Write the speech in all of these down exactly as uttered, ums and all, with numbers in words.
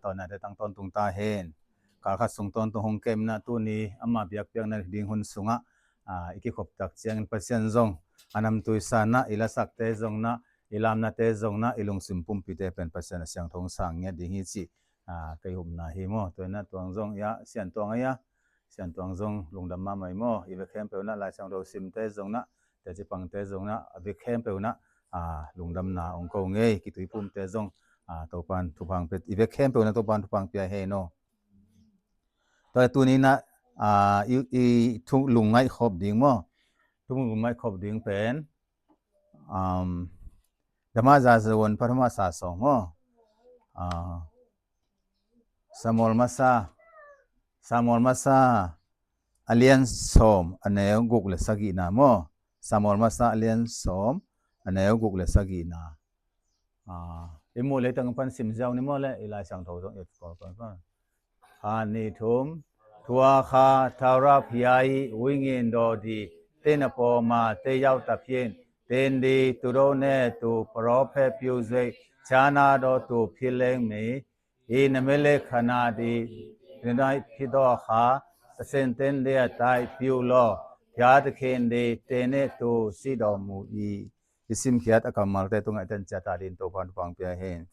Tawnate tang tawntung ta hen. Kal khat sung tawntung hong kem inah tuni ama biakpiakna ding hun sungah, ah, i kikhop tak ciangin Pasian zong a namtui sanah i lasakte zong nah, i lamnate zong nah, i lungsim pumpite pen Pasian a siangtho hong sang ngiat ding hi cih, ah, kei upna hi maw. Tua inah tuang zong ia, Sian Tuang a ia, Sian Tuang zong lungdam mahmah hi maw. I vek khempeuh nah Lai Siangtho simte zong nah, teci pangte zong nah, a vek khempeuh nah, ah, lungdamna hong ko ngei, kituipumte zong, ah, Topan thupha hong pia, i vek khempeuh nah Topan thupha hong pia hen aw. Tua tuni nah, ah, i, i thu lungngaih khop ding maw. Thu lungngaih khop ding pen, um, Dama Za Zuan Pathama Sa Sawng maw. Ah, Samuel Masa, Samuel Masa a lian sawm a neu guk le sagihna maw. Samuel Masa a lian sawm a neu guk le sagihna. Ah, i muh leitang pan sim ziau ni maw le, i Lai Siangtho zong et ko ko ko. Khat, nih, thum. ตัวข้าท้าวพระผู้ใหญ่ วิญญาณดวงดี เตนะโปมา เตเย้าตะเพียน เตนดี တူဒိုနဲတူ ပရောဖက်ပြုစေ ခြားနာတော်သူဖြစ်လိမ့်မည် ina mele khana di, ina phido kha, tasen ten dia tai piu lo, pia te khen di, tene tu si do mu i. I simkhiat a kammalte tungah i tan cia ta din Topan thupha hong pia hen.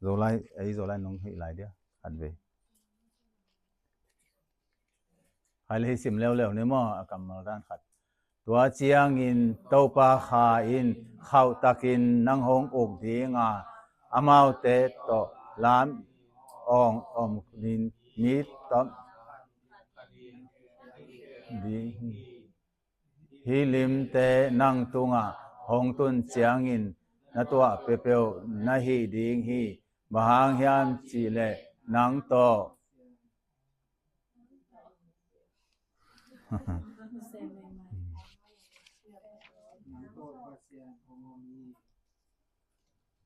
Zolai, ei Zolai nong hih lai dia, khat ve. Hai le hih sim leuleu ni maw, a kammal dan khat. Tua ciangin Topa Kha in khauhtakin nang hong uk dinga, amaute tawh lam awng om nin mi tom ding hi. Hih limte nang tungah hong tun ciangin na tuah peuhpeuh na hih ding hi. Bang hang hiam cihleh nang tawh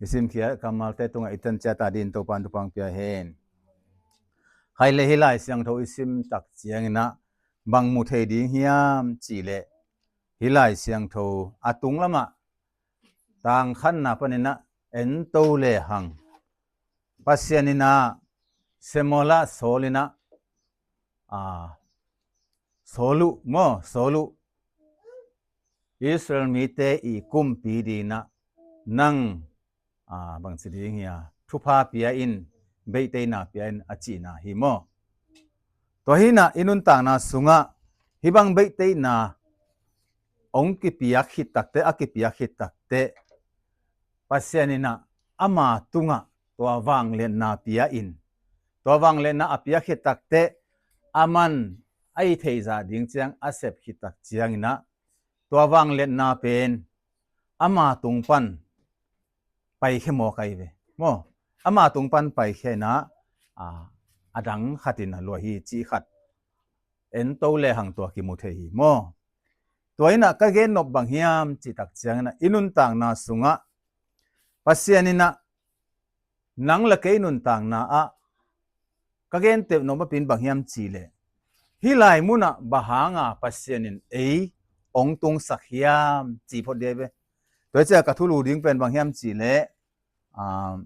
i simkhiat kammalte tungah i tan cia ta din Topan thupha hong pia hen. Hai le hih Lai Siangtho i sim tak ciangin ah bang mu thei ding hiam cihleh, hih Lai Siangtho a tung lamah tang khatna panin ah en to lehang Pasian in ah Samuel ah Saul in ah, ah, Saul uh maw, Saul uh Israel mite i kumpi dinah nang, ah, bangci ding hia, thupha pia in, beiteina pia in a cihna hi maw. Tua hinah i nuntakna sungah hih bang beiteina hong kipiak khit takteh, a kipiak khit takteh Pasian in ah ama tungah tua vangliatna pia in, tua vangliatna a piak khit takteh aman a i theihzah ding ciang a sep khit tak ciangin ah tua vangliatna pen ama tung pan paikhia mawk ahi ve maw. Ama tung pan paikhia in ah, a, a dang khatin a luah hi cih khat en to lehang tua kimu thei hi maw. Tua in ah ka gen nop bang hiam cih tak ciangin ah i nuntakna sungah Pasian in ah nang le kei nuntakna ah ka gen teuh nop a pin bang hiam cihleh, hih lai munah bang hanga Pasian in ei hong tungsak hiam ci phot dia ve. Tua cia ka thulu ding pen bang hiam cihleh, ah,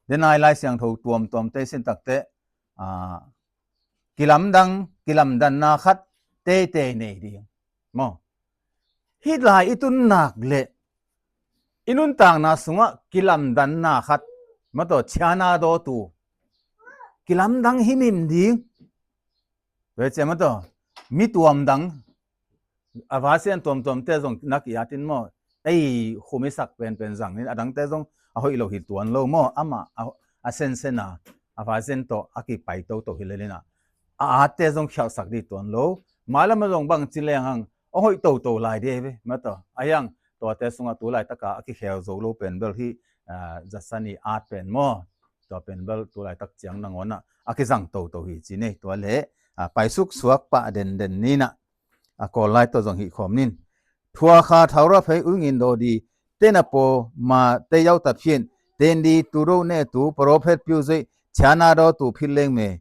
denai Lai Siangtho tuamtuamte sin takteh, ah, kilamdang, kilamdanna khat teitei nei ding maw. Hih lai i tun nak leh i nuntakna sungah kilamdanna khat, maw, tawh ciana dawtu kilamdang himhim ding. Tua cia, maw, tawh mi tuamdang, a vasian tuamtuamte zong nak i atin maw, ei khum i sak penpen zang in, a dangte zong a hoih lo hi tuan lo maw, amah a, a sensena a vasian tawh a kipai toto hi lel in ah a atte zong khialhsak dih tuan lo. Mailam a zong bangci leng hang a hoih toto lai dih ve, maw, tawh a hiang tuate sungah tu laitaka a kikhel zo lo pen bel hi, ah, zasani at pen maw, tua pen bel tu laitak ciang nangawnah a kizang toto hi ci nei. Tua le, ah, paisuk suak pah denden ninah a Kawl lai tawh zong hih khawm nin. ตัวข้าท้าวพระผู้ใหญ่ วิญญาณดวงดี เตนะโปมา เตเย้าตะเพียน เตนดี တူဒိုနဲတူ ပရောဖက်ပြုစေ ခြားနာတော်သူဖြစ်လိမ့်မယ်.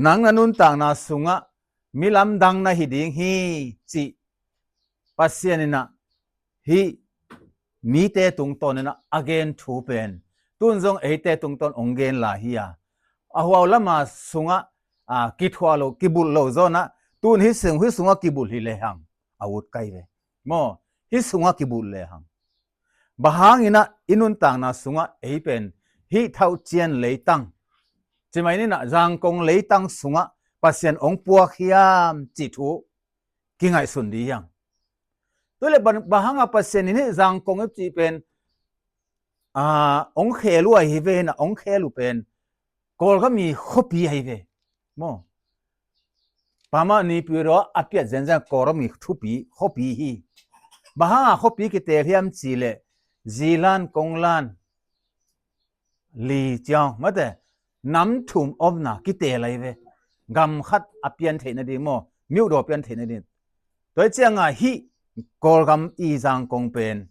Nang na nuntakna sungah mi lamdang na hi ding hi cih Pasian in ah hih mite tungtawn in ah a gen thu pen Tun zong eite tungtawn ong gen lai hi a, a huau lama sungah a kithuah lo, kibulh lo zawnah, tun hih sung, hih sungah kibulh hi lehang a ut kai ve. Maw, hih sungah kibulh lehang. Bang hanginah i nuntakna sungah ei pen hih thauhcian leitang, cimai ninah Zangkong leitang sungah Pasian ong puak hiam cih thu kingaihsun dih hiang. Tuile bang hanga Pasian in hih Zangkong i cih pen ong khel uh ahi ve, na ong khel uh pen Kawlgam i khuapi ahi ve. Maw, pama nipi raw a piat zenzen Kawlgam i thupi khuapi hi. Bang hanga khuapi kitel hiam cih leh Zilan, Konglan, Li, Ciang, mate, nam thum omna kitel ahi ve. Gam khat a pian theih nading maw, myuhdaw pian theih nading. Tua hi cianga hih Kawlgam i Zangkong pen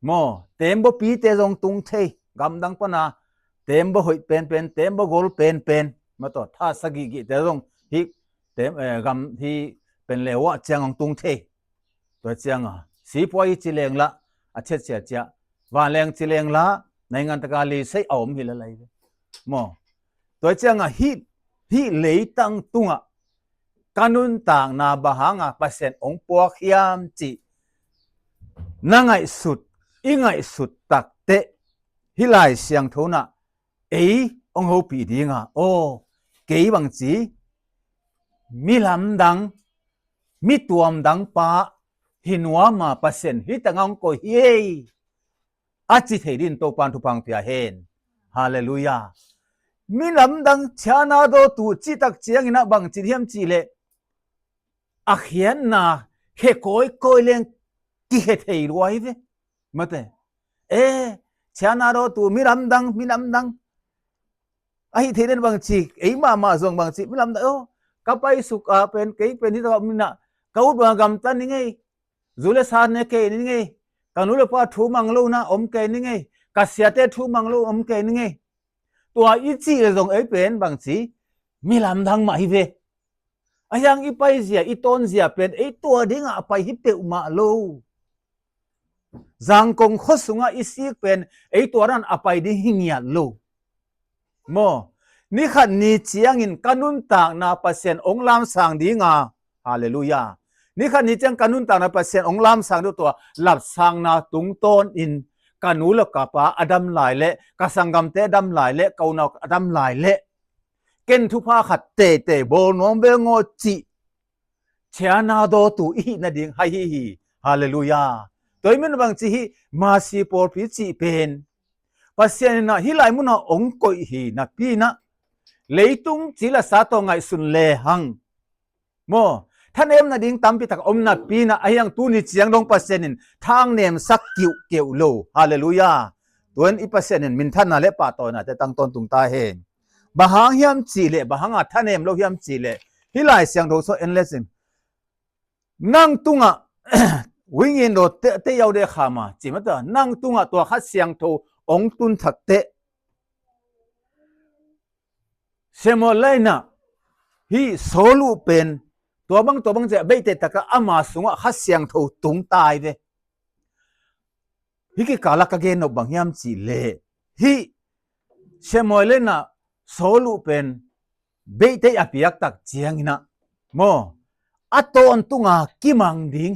maw, tembaw pite zong tung thei, gamdang pana tembaw hoih penpen, tembaw gol penpen, mataw, tha sagihgihte zong hih tem, eh, gam hih pen leuah ciang hong tung thei. Tua cianga sipuai ci lengla a ciatciat ciah, vanleng ci lengla naingan taka lisei a om hi lalai ve. Maw, tua cianga hih, hih leitang tungah ka nuntakna bang hanga Pasian ong puak hiam cih na ngaihsut, i ngaihsut takteh hih Lai Siangtho nah ei ong hopih dinga, aw, kei bangci mi lamdang, mi tuamdang pa hi nuama Pasian hih tangah ong koih hi ei, a ci thei din Topan thupha pia hen. Halleluiah. Mi lamdang China daw tu cihtak cianginah bangci hiam cih leh a khiatna khe kawikawi leng kikhe thei lua hi ve. Mate, e, China daw tu mi lamdang, mi lamdang ahi thei den bangci, ei mahmah zong bangci mi lamdang, aw, ka paisuk a pen kei pen hih taka minah ka ut banga gamta ni ngei, zu le sa ne kei ni ngei, ka nu le pa thu mang lo na om kei ni ngei, ka siate thu mang lo om kei ni ngei. Tua i cih le zong ei pen bangci mi lamdang mah hi ve. A hiang i paizia, i tawnzia pen ei tua dingah a pai hi peuhmah lo. Zangkong khua sungah i sik pen ei tua dan a pai ding hi ngiat lo. Maw, nikhat ni ciangin ka nuntakna Pasian ong lamsang dinga, halleluiah. Nikhat ni ciang ka nuntakna Pasian ong lamsang ding tua lapsangna tungtawnin ka nu le ka pa a dam lai leh, ka sanggamte a dam lai leh, ka unau a dam lai leh, ken thupha khat teitei bawl nuam ve ngaw cih China daw tu i hih nading hai hi hi. Halleluiah. Tua hi min bangci hih Masi pawlpi cih pen Pasian inah hih lai munah ong koih hi napi inah leitung ci le sa tawh ngaihsun lehang, maw, thanem nading tampi tak om napi inah a hiang tuni ciang dong Pasian in thangnemsak kiuhkeuh lo. Halleluiah. Tuan i Pasian in minthanna le pahtawinate tangtawn tung ta hen. Bang hang hiam cih leh bang hanga thanem lo hiam cih leh hih Lai Siangtho sawh en lecin, nang tungah wingin daw te, te yau de khama ci mata, nang tungah tua Kha Siangtho ong tun thak teh. Samuel lainah hih Saul uh pen tua bang tua bang ciah beihte takah ama sungah Kha Siangtho tung tai ve. Hih kikala ka gen nop bang hiam cih leh hih Samuel lainah Saul uh pen beihte a piaktak cianginah maw, a tawntunga kimang ding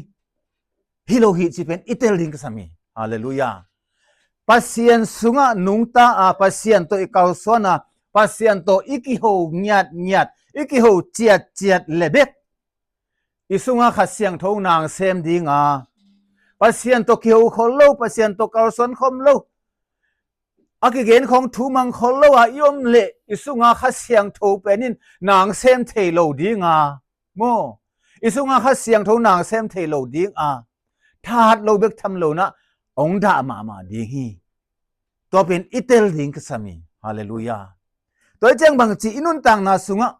hi lo hi cih pen i tel ding ka sam hi. Halleluiah. Pasian sungah nungta a, Pasian tawh i kalsuan a, Pasian tawh i kiho ngiatngiat, i kiho ciatciat le bek i sunga Kha Siangtho nang sem dinga, Pasian tawh kiho khol lo, Pasian tawh kalsuan khom lo, a kigen khong thu mang khol lo a i om leh i sunga Kha Siangtho penin nang sem thei lo dinga, maw, i sunga Kha Siangtho nang sem thei lo dinga, thahat lo bek tham lonah ong dah mahmah ding hi. Tua pen i tel ding ka sam hi. Halleluiah. Tua hi ciang bangci i nuntakna sungah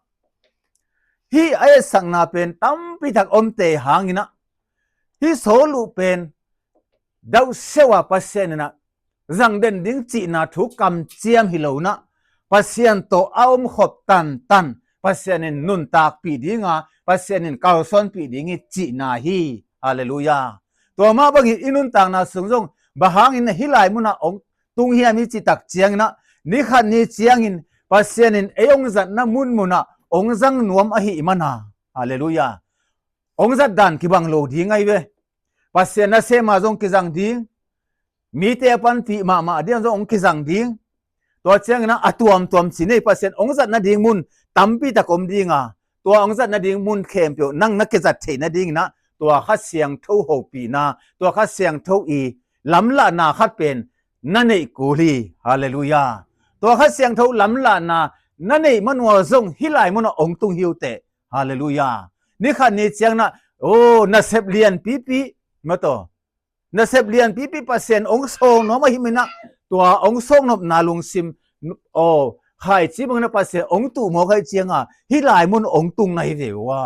hih a etsakna pen tampi tak omte hanginah hih Saul uh pen dauhsiau a Pasian inah zang den ding cihna thu kamciam hi lonah Pasian tawh a omkhop tantan Pasian in nuntakpih dinga, Pasian in kalsuanpih ding hi cihna hi. Halleluiah. Tua mah bangin i nuntakna sung zong bang hangin hih lai munah ong tung hiam i cih tak ciangin ah, ni khat ni ciangin Pasian in ei hong zatna munmun ah hong zang nuam ahih man a, halleluiah, hong zat dan kibang lo ding ahi ve. Pasian nasem a zong kizang ding, mite a panpih mahmah ding zong hong kizang ding. Tua ciangin ah a tuamtuam ci nei, Pasian hong zat nading mun tampi tak om ding a, tua hong zat nading mun khempeuh nang na kizat theih nadingin ah tua Kha Siangtho hopihna, tua Kha Siangtho i lamlahna khat pen na neih kul hi. Halleluiah. Tua Kha Siangtho lamlahna na neih man ua zong hih lai munah hong tung hi uh teh. Halleluiah. Ni khat ni ciangin ah, oh, nasep lianpipi, mataw, nasep lianpipi Pasian hong sawng nuam ahih man ah, tua hong sawng nopna lungsim, oh, khaici bangin ah Pasian hong tuh mawk ahih ciangin ah hih lai mun hong tung na hi ve uh a.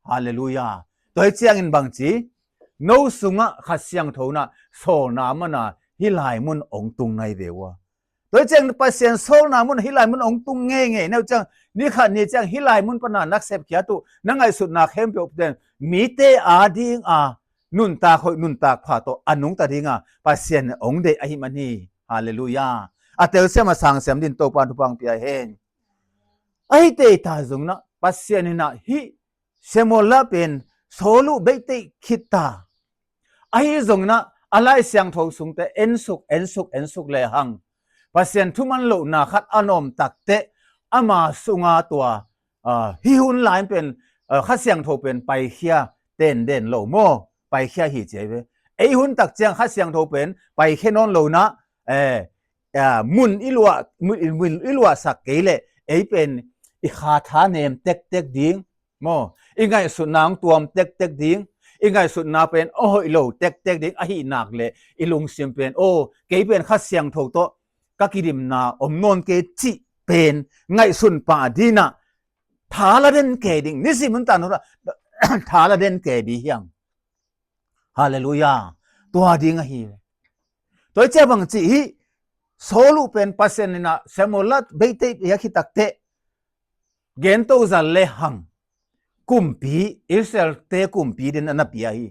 Halleluiah. Tua hi ciangin bangci, no sungah Kha Siangtho in ah sawlna man a hih lai mun hong tung na hi ve uh a. Tua hi ciang Pasian sawlna mun hih lai mun hong tung ngeingei na uh ciang, ni khat ni ciang hih lai mun pan a na sepkhiat uh, na ngaihsutna khempeuh pen mite a ding a nuntak hoih nuntak pha tawh a nungta ding a Pasian hong deih ahih man hi. Halleluiah. A telsiam a sangsiam dingin Topa'n thupha hong pia hen. Ahi teitei zongin ah Pasian in ah hih Samuel la pen Saul uh beitei khit ta. Ahi zongin ah a Lai Siangtho sungte ensuk, ensuk, ensuk lehang Pasian thuman lohna khat a na om takteh ama sunga tua, ah, hih hun lai pen, ah, Kha Siangtho pen paikhia tenden lo maw? Paikhia hi ci ahi ve. Ei hun tak ciang Kha Siangtho pen paikhia nawn lo in ah, eh, ah, mun i luah, mun, mun i luahsak kei leh ei pen i kha tha nem tektek ding maw? I ngaihsutna hong tuam tektek ding, i ngaihsutna pen a hoih lo tektek ding ahih nak leh i lungsim pen, aw, kei pen Kha Siangtho tawh ka kidimna om nawn kei cih pen ngaihsun pah dingin ah tha la den kei ding, nisim nuntak nuntak tha la den kei ding hi hang. Halleluiah. Tua ding ahi. Tua hi ciang bangci hih Saul uh pen Pasian in ah Samuel la beitei a khit takteh gento zal lehang kumpi, Israel-te kumpi ding a na pia hi.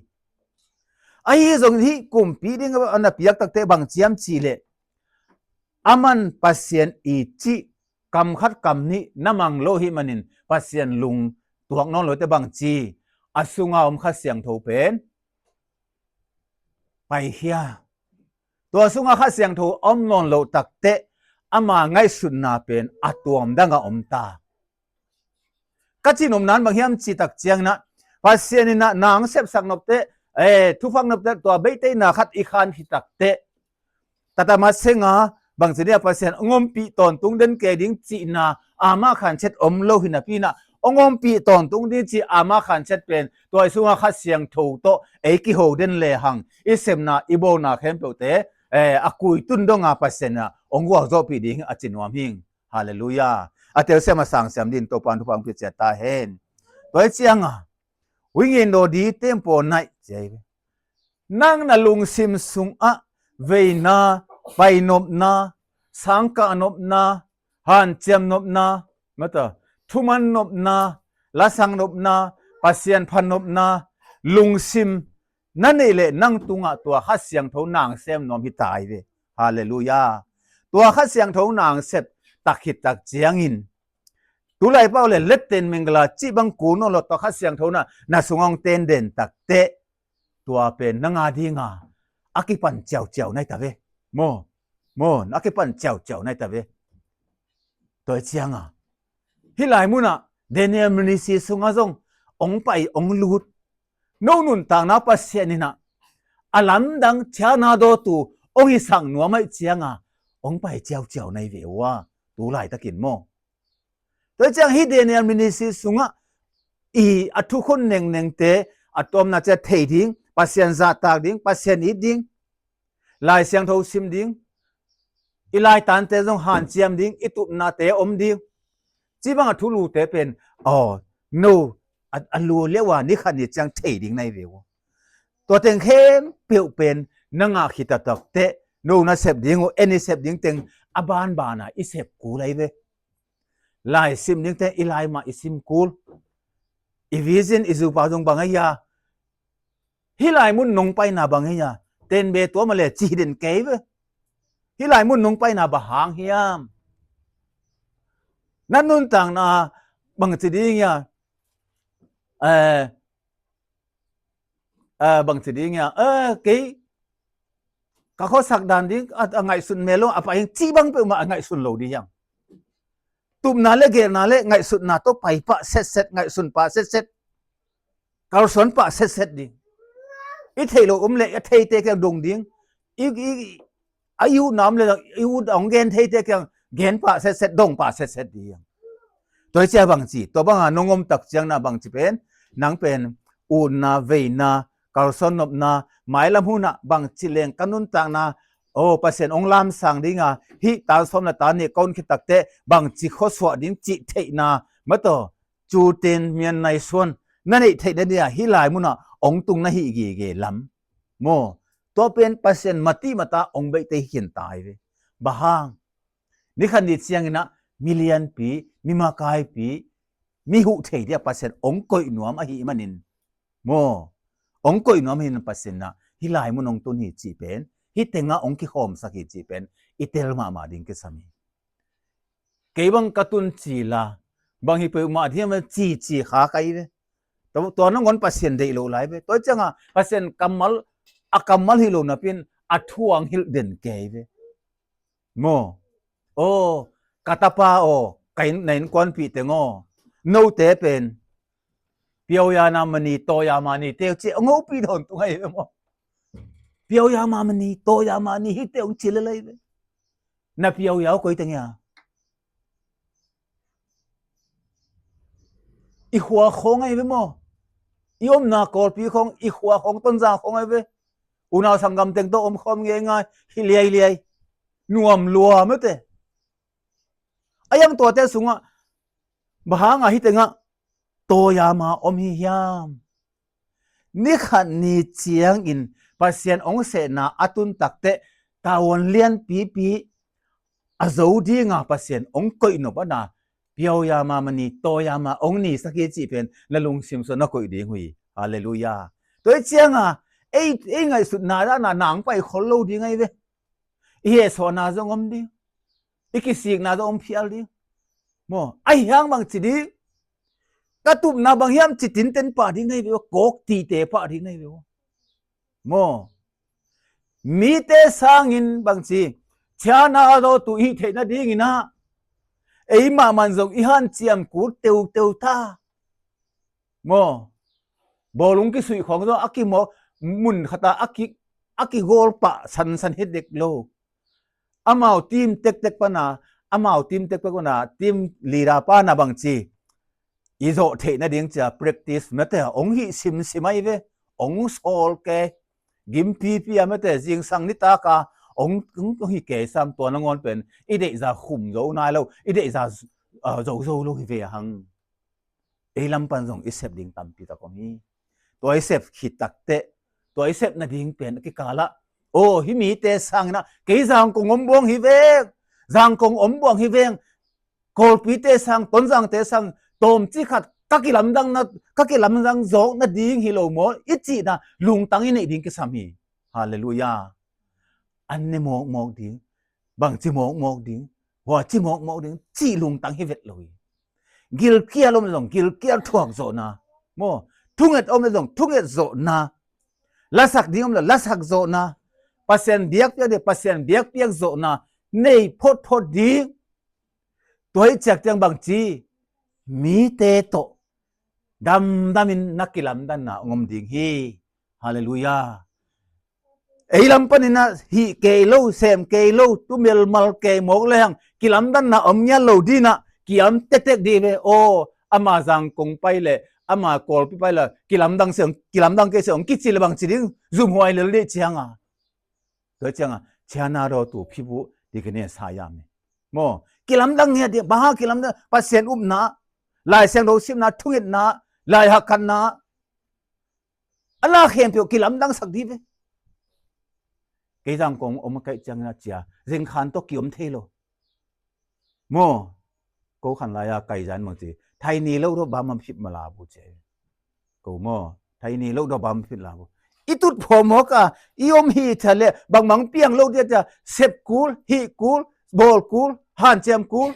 Ahi zongin hih kumpi ding a na piak takteh bangci hiam cih leh, aman Pasian i cih kam khat kam nih na mang lo ahih manin Pasian lungtuak nawn lo teh bangci, a sunga om Kha Siangtho pen paikhia. Tua sunga Kha Siangtho a om nawn loh takteh ama ngaihsutna pen a tuam dangah om ta. Ka cih nopna in bang hiam cih tak ciangin ah, Pasian in ah na hong sepsak nop teh, eh, thupha hong nop teh, tua beiteina khat i khan khit takteh, tata masenga bangci ding a Pasian hong ompih tawntung den kei ding cihna ama khansiat om lo hi napi in ah, hong ompih tawntung ding cih ama khansiat pen tua i sunga Kha Siangtho tawh ei kiho den lehang i sepna i bawlna khempeuhte, eh, a kuitun donga Pasian in ah hong gualzawhpih ding a ci nuam hing. Halleluiah. A telsiam a sangsiam dingin Topa'n thupha hong pia ciat ta hen. Tua hi ciang a, wingin daw di tempo naih ci ahi ve. Nang na lungsim sungah veina, painopna, sangkah nopna, hanciam nopna, mata, thuman nopna, lasang nopna, Pasian pha nopna, lungsim na neih leh nang tungah tua Kha Siangtho na hong sem nuam hi ta ahi ve. Halleluiah. Tua Kha Siangtho na hong sep tak khit tak ciangin, tulai pau le letten mengala cih bang kul nawn lo, tua Kha Siangtho in ah na sungah hong tenden takteh, tua pen nang a dinga a kipan ciauciau na hi ta ve. Maw, maw, a kipan ciauciau na hi ta ve. Tua hi ciang a, hih lai munah Daniel ministry sungah zong hong pai hong lut, no nuntakna Pasian in ah a lamdang thiana dawtu hong hisak nuam ahih ciang a, hong pai ciauciau na hi ve uh a, tu laitakin maw. Tua hi ciang hih Daniel ministry sungah i a thukhun nengnengte, a tuamna ciat thei ding, Pasian zahtak ding, Pasian it ding, Lai Siangtho sim ding, i laitante zong hanciam ding, i tupnate om ding, cih bang a thulute pen, aw, no, a, a lua liauh a ni khat ni ciang thei ding na hi ve uh. Tua teng khempeuh pen na ngah khit takteh, no na sep ding uh, en i sep ding teng a banbana i sep kul ahi ve. Lai sim ding teng i lai mah i sim kul. I vision i zupa zong bang ahi a, hih lai mun nong paina bang ahi a, tenbe tua mah le ci hi den kei ve. Hih lai mun nong paina bang hang hiam? Na nuntakna bang ci ding ia? Eh, eh, bang ci ding ia? Eh, kei ka khuasak dan ding a, a ngaihsun mel lo a pai hiang ci bang peuhmah a ngaihsun lo ding hiang. Tupna le gelna le ngaihsutna tawh pai pah setset, ngaihsun pah setset, kalsuan pah setset ding. I theih loh om le a theite kiang dong ding. I, i, a i utna om le i ut a hong gen theite kiang gen pah setset, dong pah setset ding. Tua hi cia bang ci, tua banga nong om tak ciangna bang ci pen, nang pen utna, veina, kalsuan nopna, mailam hunah bang ci leng ka nuntakna, oh, Pasian hong lamsang dinga hih tan sawm le tan nih ka hun khit takteh bang ci khuasuah ding cih theihna, mataw, cutin mian naisuan na neih theihna dinga hih lai munah hong tung na hih gige lam maw? Tua pen Pasian mati mata hong beihte hi khin ta hi ve. Bang hang? Ni khat ni cianginah mi lianpi, mi makaipi, mi huh thei dia Pasian hong koih nuam ahih manin maw, hong koih nuam hi na Pasian ah hih lai mun hong tun hi cih pen, hih tengah hong kikhawmsak hi cih pen i tel mahmah ding kisam hi. Kei bang ka tun ci la, bang hi peuhmah thiam ci ci kha kai ve. Tua, tua nangawn Pasian deih lo lai ve. Tua cianga Pasian kammal, a kammal hi lo napin a thuang hilh den kei ve. Maw? Aw, ka tapa aw, ka inn, na innkuanpih teng aw, note pen piauyama ni, tawiyama ni teu ci a ngopih dawn tung ahi ve maw? Piauyama ni, tawiyama ni hi teu ci lelai ve. Na piauya uh koi teng ia? I khua khawng ahi ve maw? I omna Kawlpi khawng, i khua khawng, Tonzang khawng ahi ve. Unau sanggam teng tawh om khawm ngeingai hi liailiai. Nuam lua mete. A iang tuate sungah bang hanga hih tengah tawiyama om hi hiam? Ni khat ni ciangin Pasian hong sehna a tun takteh tavuan lianpipi a zo dinga Pasian hong koih nop ana, piauyama ni, tawiyama hong nisak hi cih pen na lungsim sua na koih ding uh hi. Halleluiah. Tua hi cianga ei, ei ngaihsutna dana nang pai khol lo ding ahi ve. I hehsawhna zong om ding, i kisikna zong om phial ding. Maw, ahi hang bang ci ding? Ka tupna bang hiam ci tinten pah ding na hi ve uh, kawk tite pah ding na hi ve uh. Maw, mite sangin bang ci, China daw tu i hih theih nadinginah ei mahmah zong i hanciam kul teuteu ta. Maw, bawlung kisuih khawng zaw a kimawk mun khata a ki, a kigawl pah sansan hi dek lo. Amau team tektek pana, amau team tektek pana, team leader pana bang ci, i zawh theih nading cia practice mete hong hih simsim ahi ve. Hong sawl ke, gimpipi a mete zingsang nitaka hong, hong, hong hi ke sam, tua nangawn pen i deihza khum zo nai lo, i deihza, ah, zo zo lo hi ve a hang. Ei lam pan zong i sep ding tampi tak om hi. Tua i sep khit takteh, tua i sep nading pen a kikalah, aw, hih mite sanginah kei Zangkong om buang hi veng, Zangkong om buang hi veng, Kawlpite sang, Tonzangte sang tawmcik khat ka kilamdang na, ka kilamdang zawk nading hi lo maw i cihna lungtang i neih ding kisam hi. Halleluiah. An ne mawkmawk ding, bangci mawkmawk ding, huaci mawkmawk ding cih lungtang hi vet lo hi. Gilkial om le zong gilkial thuak zawhna, maw, thunget om le zong thunget zawhna, lasak ding om le lasak zawhna, Pasian biakpiak ding Pasian biakpiak zawhna nei photphot ding. Tua hi ciak tiang bangci mite tawh damdamin na kilamdanna hong om ding hi. Halleluiah. Ei lam paninah hih kei lo, sem kei lo, tu melmal kei mawk lehang kilamdanna om ngial lo dinah kiam tektek dih ve. Aw, ama Zangkong pai le ama Kawlpi pai le kilamdang se, kilamdang kei se hong kici le bangci ding zumhuai lel dih cianga. Tua cianga China daw tu phibu dikine sayam hi. Maw, kilamdang ngiat dih, bang ha kilamdang, Pasian upna, Lai Siangtho simna, thungetna, lai hakkhatna, a na khempeuh kilamdangsak dih ve. Kei Zangkong om a kaih ciangin a cia zengkhan tawh kiom thei lo. Maw, ko khan lai-a kaizan bangci thaini lo dawh bam a phit mala bu cia. Ko maw, thaini lo dawh bam phit la bu. i tut phawm mawk a, i om hi tha le, bangmang piang lo dia tia, sep kul, hih kul, bawl kul, hanciam kul.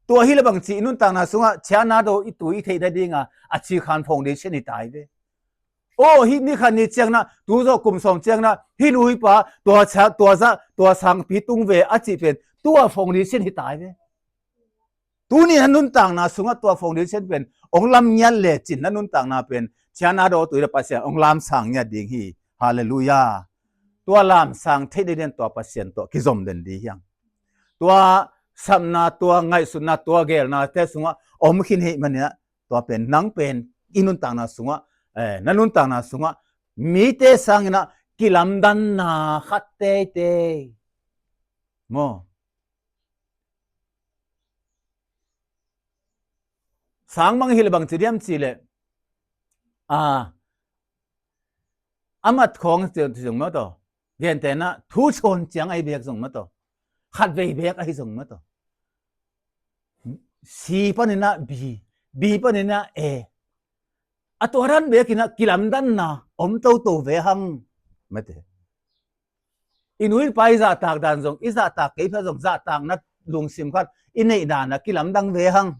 Tua hi le bang ci i nuntakna sungah, ciana do i tu i theih nadinga, a ci khan foundation hi tai ve. Aw, hih ni khan ni ciangna, tu zawh kum sawm ciangna, hih nu hih pa, tua ca, tua zah, tua sangpi tung ve, a cih pen, tua foundation hi tai ve. Tuni na nuntakna sungah tua foundation pen, ong lam ngiat le cin na nuntakna pen, ciana do tu i le Pasian, ong lam sang ngiat ding hi. Halleluiah. Tua lam sang theih ding den tua Pasian tua kizom den ding hiang. Tua sapna, tua ngaihsutna, tua gelna te sungah om khin hi manina, tua pen, nang pen, i nuntakna sungah, eh, na nuntakna sungah, mite sanginah kilamdanna khat teitei. Maw? Sang mang hi le bang ci diam ci le, a, a mat khawng ci, ci zong maw taw. Gentehna, thu chawn ciang ahi bek zong maw taw. Khat vei bek ahi zong maw taw. C paninah B, B paninah A. A tua dan bekinah kilamdanna om toto ve hang. Mate. I nu i pa i zahtak dan zong, i zahtak kei pha zong, zahtakna lungsim khat i neih dana kilamdang ve hang.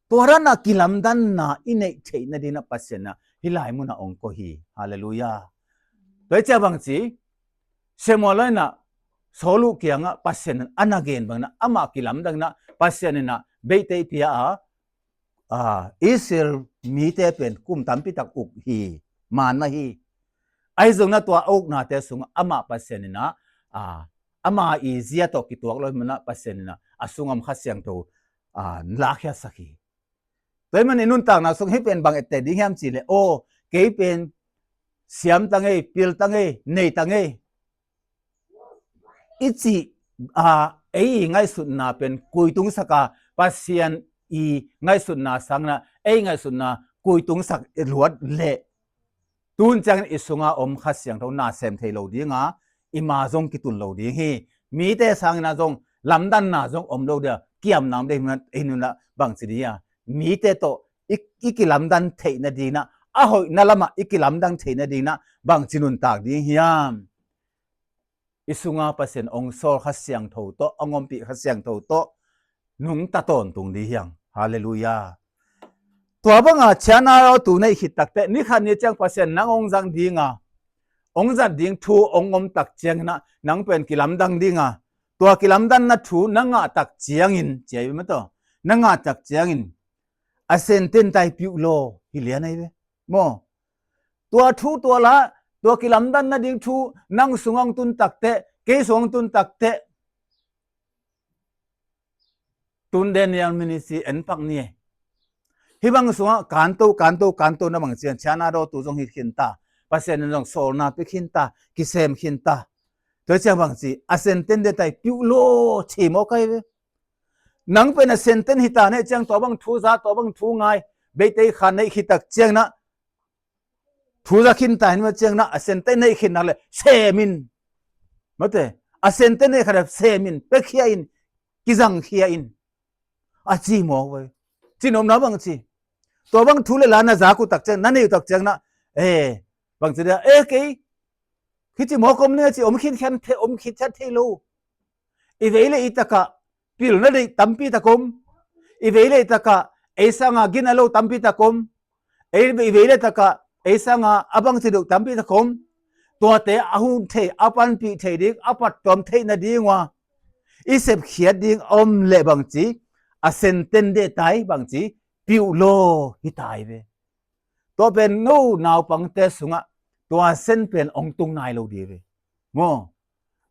Tua dana kilamdanna i neih theih nadinah Pasian ah hih lai munah ong ko hi. Halleluiah. Tua hi cia bang ci, Samuel inah Saul uh kiangah Pasian in a na gen bangna, amah kilamdanginah Pasian inah beihte pia a, a, Israel mite pen kum tampi tak uk hi, manna hi. Ahi zongna tua a uknate sungah amah Pasian inah, a, ama i zia tawh kituak lo hi manah Pasian inah a sungah om Kha Siangtho, a, lakhiasak hi. Tua hi man i nuntakna sung hih pen bang ette ding hiam ci le, aw, kei pen siam ta ngei, pil ta ngei, nei ta ngei i cih, a, ei i ngaihsutna pen kuitungsak a, Pasian i ngaihsutna sangna ei ngaihsutna kuitungsak i luat leh, tun ciangin i sunga om Kha Siangtho na sem thei lo dinga, i ma zong kitun lo ding hi. Mite sangina zong lamdanna zong om lo dia, kiamna om dei hi nunah bang ci ding hia? Mite tawh i, i kilamdan theih nadinah, a hoihna lamah i kilamdang theih nadinah bang ci nuntak ding hiam? I sunga Pasian ong sawl Kha Siangtho tawh, ong ompih Kha Siangtho tawh nungta tawntung ding hiang. Halleluiah. Tua banga ciana lo tu neih khit takteh, ni khat ni ciang Pasian nang ong zang dinga, ong zat ding thu ong om tak cianginah nang pen kilamdang dinga, tua kilamdanna thu na ngah tak ciangin, cia i ve maw taw, na ngah tak ciangin a senten tai piuh law hi lian ahi ve. Maw? Tua thu tua la, tua kilamdan nading thu nang sungah hong tun takteh, kei sungah hong tun takteh, tun Daniel ministry en pak ni e. Hih bang sungah kanto, kanto, kanto na bang cian, ciana do tu zong hi khin ta, Pasian in zong sawlna pi khin ta, kisem khin ta. Tua ciang bang ci, a senten de tai piuh law ci maw kai ve. Nang pen a senten hi ta neh ciang tua bang thu za, tua bang thu ngai, beitei khan neih khit tak cianginah thu za khin ta hin ma cianginah a senten neih khin nak le semin. Mate, a senten neih khat le semin, pekhia in, kizangkhia in. A ci mawk vai. Ci nopna bang ci. Tua bang thu le la na zak uh tak ciang, na neih uh tak cianginah, eh, bang ci dia, eh, kei, khi ci mawk om ning a ci, om khit khian the, om khit khiat thei lo. I vei le i takah pilna deih tampi tak om. I vei le i takah ei sanga gina lo tampi tak om. Ei, i vei le takah ei sanga a bangci deuh tampi tak om. Tuate a hun thei, a panpih thei ding, a pattuam theih nading ua i sepkhiat ding a om leh bangci, a senten deh tai bangci, piuh law hi tai ve. Tua pen no naupangte sungah tua sen pen ong tung nai lo ding ve. Maw?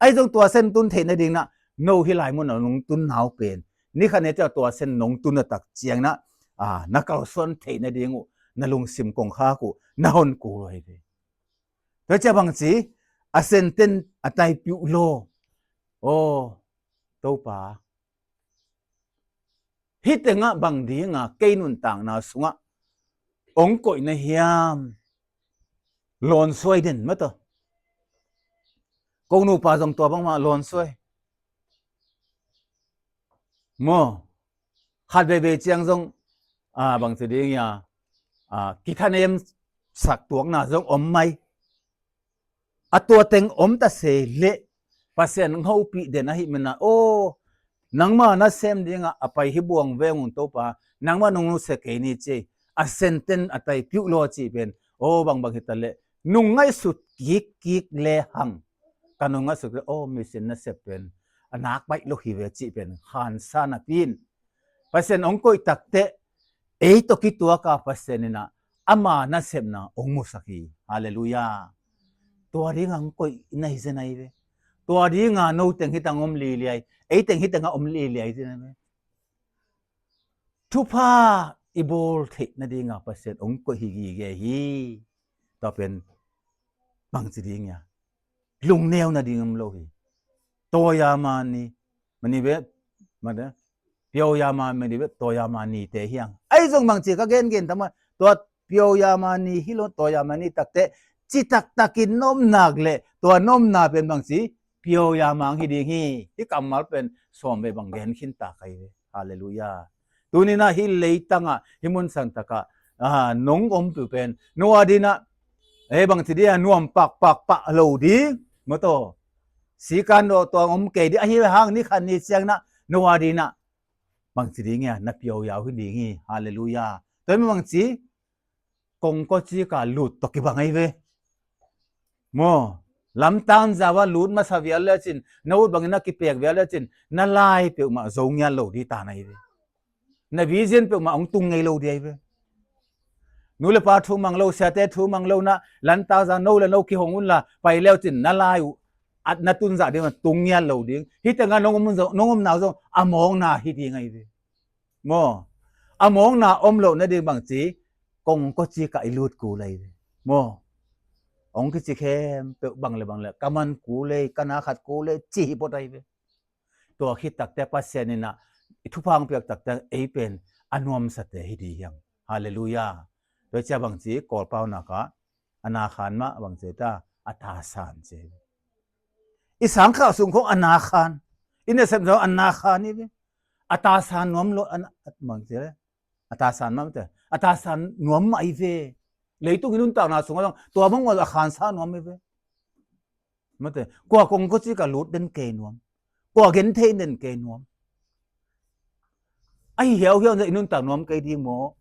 Ahi zong tua sen tun theih nadinginah no hih lai munah nong tun nau pen, ni khat ni ciah tua sen nong tun a tak cianginah, a, na kalsuan theih nading uh, na lungsim kongkhak uh na hon kul uh hi ve. Tua ciah bangci, a senten a tai piuh law. Aw, Topa, hih tengah bang dinga kei nuntakna sungah ong koih na hiam? Lawnsuai den mataw. Ko nupa zong tua bangmah lawnsuai. Maw? Khat veivei ciang zong, a, bangci ding hia, a, kithanem sak tuakna zong om mai. A tua teng om ta se leh Pasian hong hopih den ahih manin ah, aw, nangma nasem dingah a pai hi buang veng un Topa, nangma nong nusia kei ni ci. A senten a tai piuh law cih pen, aw, bangbang hi ta leh nung ngaihsut kikkik le hang, ka nung ngaihsut le, aw, mission nasep pen a nak baih lo hi ve cih pen khansa napi in Pasian hong koih takteh, ei tawh kituak a Pasian in ah ama nasepna hong musak hi. Halleluiah. Tua dingah hong koih na hi zen ahi ve. Tua dingah no teng hi tang om liliai, ei teng hi tangah om liliai zen ahi ve. Thupha i bawl theih nadingah Pasian hong koih hi gige hi. Tua pen bangci ding ia, lungneu nading om lo hi. Toya mani, mani ve, mani, pioya ma, mani ve, toya mani te hiang. Ai zong bangci ka gengen tama, tua pioya mani hi lo, toya mani takte, ci taktakin nomnak le, tua nomna pen bangci, pioya mang hi ding hi. Hi kammal pen sawm ve bang gen khin ta kai ve. Halleluiah. Tuninah hi leitangah, hi mun santakah, ah, nong om tu pen, nua dinah, eh, bangci dih a nuam pakpak pah lo ding, mawtaw. Sikan dawh tuang om kei dih, ahi hang ni khan ni ciangnah, nua dinah, bangci ding ia, na pioyau hi ding hi. Halleluiah. Tua hi bangci, kongkocika lut tawh kibang ahi ve. Maw, lamtang zawa lut masa vial lecin, na ut bangin na kipek vial lecin, na lai peuhmah zo ngial lo dih ta na hi ve. Na vision peuhmah hong tung ngei lo dih ahi ve. Nu le pa thu mang lo, siate thu mang lo na, lantang za no le no kihong unla, pai leucin, na lai uh, at na tunzah ding, tung ngial lo ding. Hih tengah nong om zo, nong omna uh zong, a mawkna hi ding ahi ve. Maw, a mawkna om loh nading bangci, kongkocika i lut kul ahi ve. Maw, hong kici khempeuh bang le bang le, ka man kul ei, ka na khat kul ei, ci hi pawt ahi ve. Tua khit takte Pasian inah, i thupha hong piak takte, ei pen, a nuamsate hi dih hiang. Halleluiah. Tua cia bangci, Kawlpau naka, a na khan mah bangci ta, a ta san ci. I sangkhah sung khong a na khan. I nasep zong a na khan hi ve. A ta san nuam lo, a na, a bangci le. A ta san mah mate. A ta san nuam mah hi ve. Leitung i nuntakna sungah zong, tua mah ngol a khansa nuam hi ve. Mate. Kua kongkocika lut den kei nuam. Kua genthei den kei nuam. Ahi hiauhiau i nuntak nuam kei ding maw.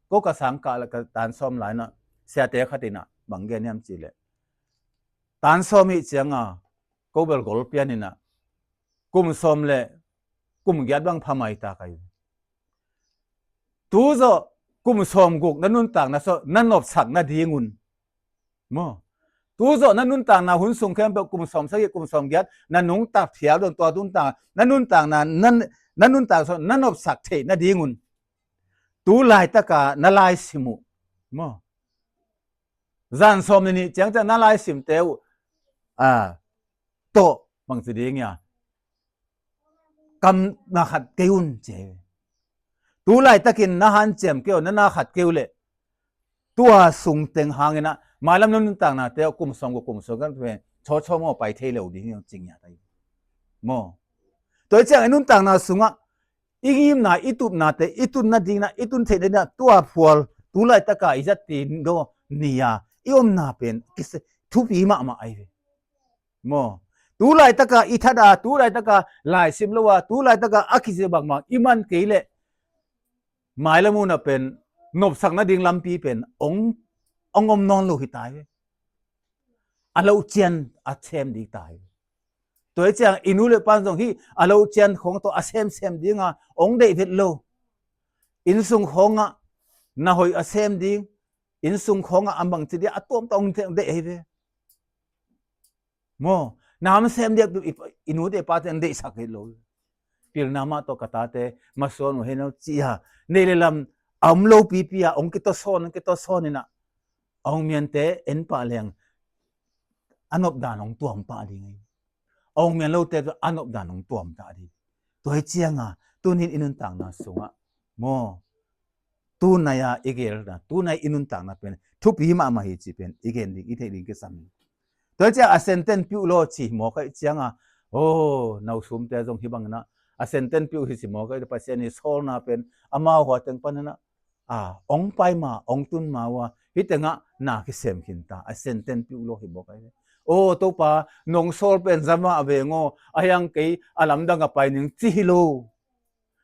Ko ka sangkah le ka tan sawm lai na. Siate khat inah. Bang gen hiam ci le. Tan sawm hi cianga. Ko bel gol pian inah. Kum sawm le. Kum giat bang phamai ta kai. Tu zawh kum sawm guk na nuntakna sawh na nopsak nadingun. Maw. Tu zawh na nuntakna hun sung khempeuh kum sawm sagih kum sawm giat na nungtak thial don tua nuntak na nuntakna na, na nuntak sawh na nopsak theih nadingun. Tu laitaka na laisim uh. Maw. Zan sawm ni nih ciangciang na laisimte uh. A, tawh bangci ding ia. Kam na khat kei un ci. Tu laitakin na hanciam kei uh, na na khat kei uh le. Tua sung teng hanginah, mailam na nuntaknate uh kum sawm guk kum sawm giat pen, chawchaw maw pai thei lo ding hi hong cing ia tai. Maw. Tua hi ciang i nuntakna sungah, i ngimna, i tupnate, i tun nadingna, i tun theih nadingna, tua phual, tu laitaka i zat ti daw ni a, i omna pen, kise, thupi mahmah ahi ve. Maw. Tu laitaka i thada, tu laitaka laisim lo a, tu laitaka a kizia bakmak i man kei leh. Mailam unah pen, nopsak nading lampi pen, ong, ong om nawn lo hi tai ve. A lo cian, a sem ding tai ve. Tua hi ciang, i nu le pan zong hi, a lo cian khong tawh, a semsem dinga, ong deih vet lo. Innsung khongah, na hoih a sem ding, innsung khongah, a bangci ding, a tuamtuam ong deih hi ve. Maw, na ham sem diak tu i, i nute pate an deihsak hi lo. Pilna mah tawh ka tate, masuan uh hei no cia. Nei le lam, a om lo pipi a, ong kitaw sawn, ong kitaw sawn inah. A ong miante, en pah leng. A nopdan ong tuam pah ding. A ong mian lote tu a nopdan ong tuam ta ding. Tua hi cianga, tunin i nuntakna sungah. Maw. Tunai a i gelna, tunai i nuntakna pen, thupi mahmah hi ci pen, i gen ding, i theih ding kisam. Tua hi ciang a senten piuh law ci mawk ahi cianga, oh, nausumte zong hi bangina, a senten piuh hi ci mawk ahi, Pasian i sawlna pen, amau hua teng panina, a, ong pai ma, ong tun ma ua, Hih tengah na kisem khin ta, a senten piuh lo hi bawk ahi ve. O Topa, nong sawl pen zama a veng aw, a hiang kei a lamdang a pai ning ci hi lo.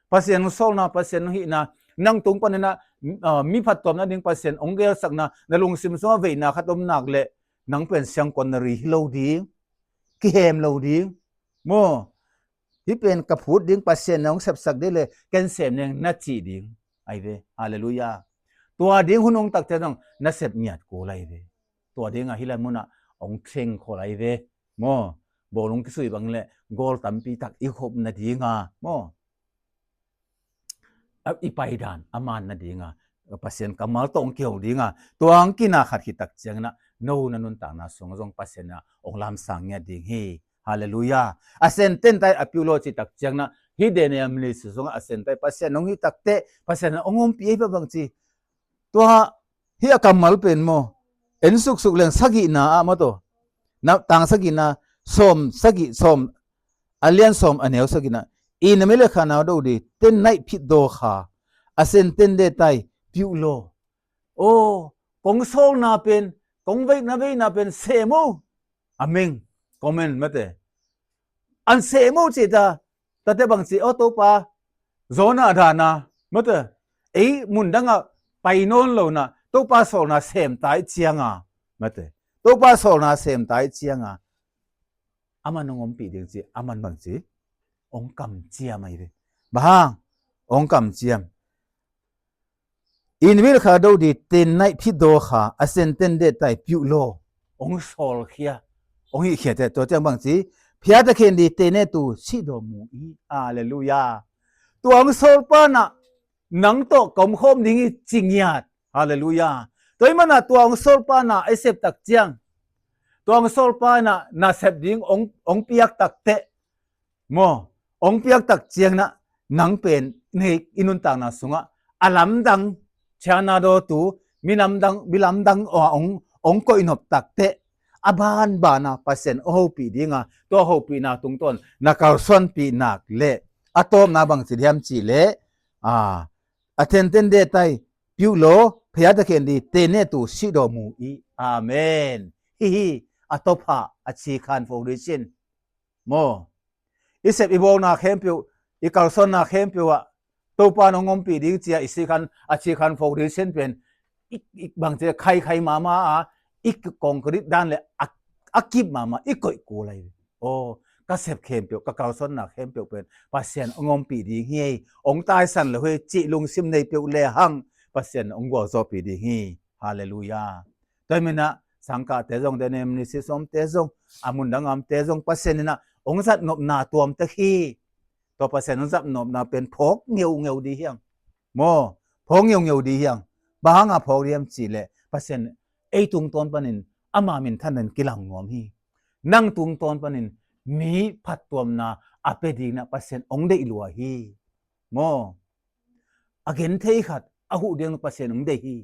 Pasian hong sawlna, Pasian hong hihna, nang tung paninah, ah, mi phattuamna ding Pasian hong gelsakna, na lungsim sungah veina khat om nak leh, nang pen siangkon na ri hi lo ding, kihem lo ding. Maw, hih pen ka phut ding, Pasian na hong sepsak ding le, ken sem neng na cih ding. Ahi ve, halleluiah. Tua ding hun hong takte zong na sep ngiat kul ahi ve. Tua dinga hih lai munah hong thleng khol ahi ve. Maw, bawlung kisui bang le, gawl tampi tak i khop nadinga. Maw, a, i paidan a man nadinga, Pasian kammal tawh hong kihel dinga, tua hong kina khat khit tak cianginah, no na nuntakna sungah zong Pasian inah hong lamsang ngiat ding hi. Halleluiah. A senten tai a piuh lo cih tak cianginah, hih Daniel ministry sungah a senten tai Pasian hong hih takteh, Pasian hong ompih ahi bang ci. Tua hih a kammal pen maw, en suksuk leng sagihna ah maw taw, na tang sagihna, sawm sagih, sawm, a lian sawm a neu sagihna, i na mi le kha na do di, ten naih phit daw kha, a senten de tai piuh lo. O, kong sawlna pen, kong veina veina pen sem o. A meng, comment mate. An sem o ci ta, tate bang ci, o Topa, zawna dana, mate. Ei mundanga pai nawn lona, Topa sawlna sem tai cianga, mate. Topa sawlna sem tai cianga. Aman hong ompih ding ci, aman bang ci, hong kamciam ahi ve. Bang hang, hong kamciam. In vil kha do di, ten naih phit daw kha, a senten de tai piuh lo. Hong sawlkhia, hong hihkhia te, tua ciang bang ci, phia ta khen di, tene tu, si daw mu i. Halleluiah. Tua hong sawl panah, nang tawh ka omkhawm ding hi ci ngiat. Halleluiah. Tua hi manah tua hong sawl panah, a i sep tak ciang. Tua hong sawl panah, na sep ding hong, hong piak takteh. Maw, hong piak tak cianginah, nang pen, nei i nuntakna sungah, a lamdang, ciana dawtu, mi lamdang, mi lamdang aw hong, hong koihnop takteh, a banbana Pasian hong hopih dinga, tua hopihna tungtawn, na kalsuanpih nak leh, a tawpna bang ci diam cih leh, a, a tenten de tai, piuh lo, phia ta khen di, tene tu, si daw mu i. Amen. Hihi, a tawpha, a cikhan foundation. Maw, i sep i bawlna khempeuh, i kalsuanna khempeuh ah, Topa nong ompih ding cia i sikhan, a cikhan foundation pen, i, i bang cia khaikhai mama a, i concrete dan le a, a kip mama, i koih kul ahi. O, ka sep khempeuh, ka kalsuanna khempeuh pen, Pasian hong ompih ding hi, hong taisan lo hi, cih lungsim nei peuh le hang, Pasian hong gualzawhpih ding hi. Halleluiah. Tua hi manah, sangkahte zong, Daniel ministry sungte zong, a mundang amte zong, Pasian inah, hong zatnopna tuamtek hi. Tua Pasian hong zatnopna pen phawk ngeungeu di hiang. Maw, phawk ngeungeu di hiang. Bang hanga phawk di hiam cih leh, Pasian ei tungtawn panin, ama minthanna in kilang nuam hi. Nang tungtawn panin, mi phattuamna, a pia dingin ah Pasian hong deih lua hi. Maw, a genthei khat, a huh ding Pasian hong deih hi.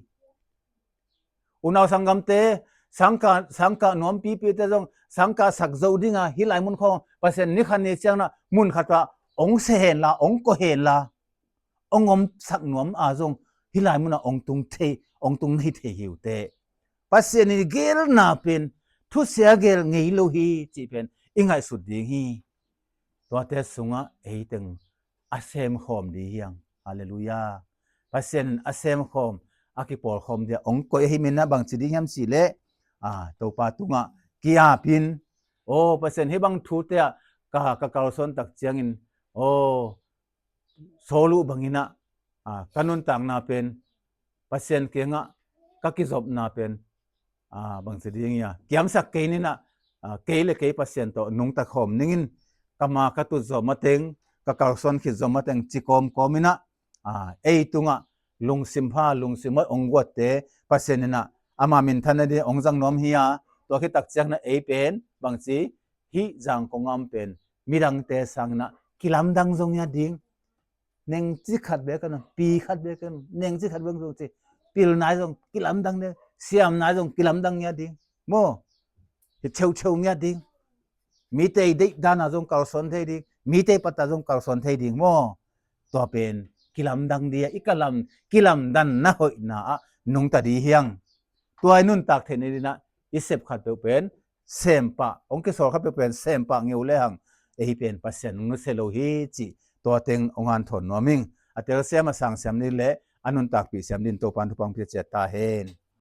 Unau sanggamte, sangkah, sangkah nuampipite zong, sangkah sak zo dinga, hih lai mun khawng, Pasian ni khat ni cianginah, mun khat ah, hong se henla, hong koih henla, hong omsak nuam a zong, hih lai munah hong tung thei, hong tung nei thei hi uh teh. Pasian i gelna pen, thusia gel ngei lo hi, cih pen, i ngaihsut ding hi. Tuate sungah, ei teng, a semkhawm di hiang. Halleluiah. Pasian a semkhawm, a kipawlkhawm dia hong koih ahi manah bang ci ding hiam cih leh, a, Topa tungah ki-apin, o, Pasian hih bang thute ah ka, ka kalsuan tak ciangin, o, sawl uh banginah, a, ka nuntakna pen, Pasian kiangah ka kizopna pen, a, bang ci ding hia, kiamsak kei ninah, a, kei le kei Pasian tawh nungta khawm ningin, ka ma ka tut zawh mateng, ka kalsuan khit zawh mateng ci kawmkawm inah, a, ei tungah lungsim pha, lungsim hoih hong guatte, Pasian inah, ama minthanna ding hong zang nuam hi a, tua khit tak cianginah ei pen, bang ci, hih zangkong am pen, midangte sanginah, kilamdang zong hi a ding, nengci khat bek kan, pi khat bek kan, nengci khat bek zong ci, pilnai zong kilamdang ding, siamnai zong kilamdang ngiat ding. Maw, hi cheucheu ngiat ding. Mite i deih dana zong kalsuan thei ding, mite pata zong kalsuan thei ding. Maw, tua pen kilamdang dia, i kalam, kilamdanna hoihna ah nungta di hiang. Tua i nuntak theih nadingin ah i sep khat peuh pen sem pah, hong kisawl khat peuh pen sem pah ngei uh lehang, ei pen Pasian hong nusia lo hi cih tua teng hong hanthawn nuam ing. A telsiam a sangsiam ding le a nuntakpih siam dingin Topa'n thupha hong pia ciat ta hen.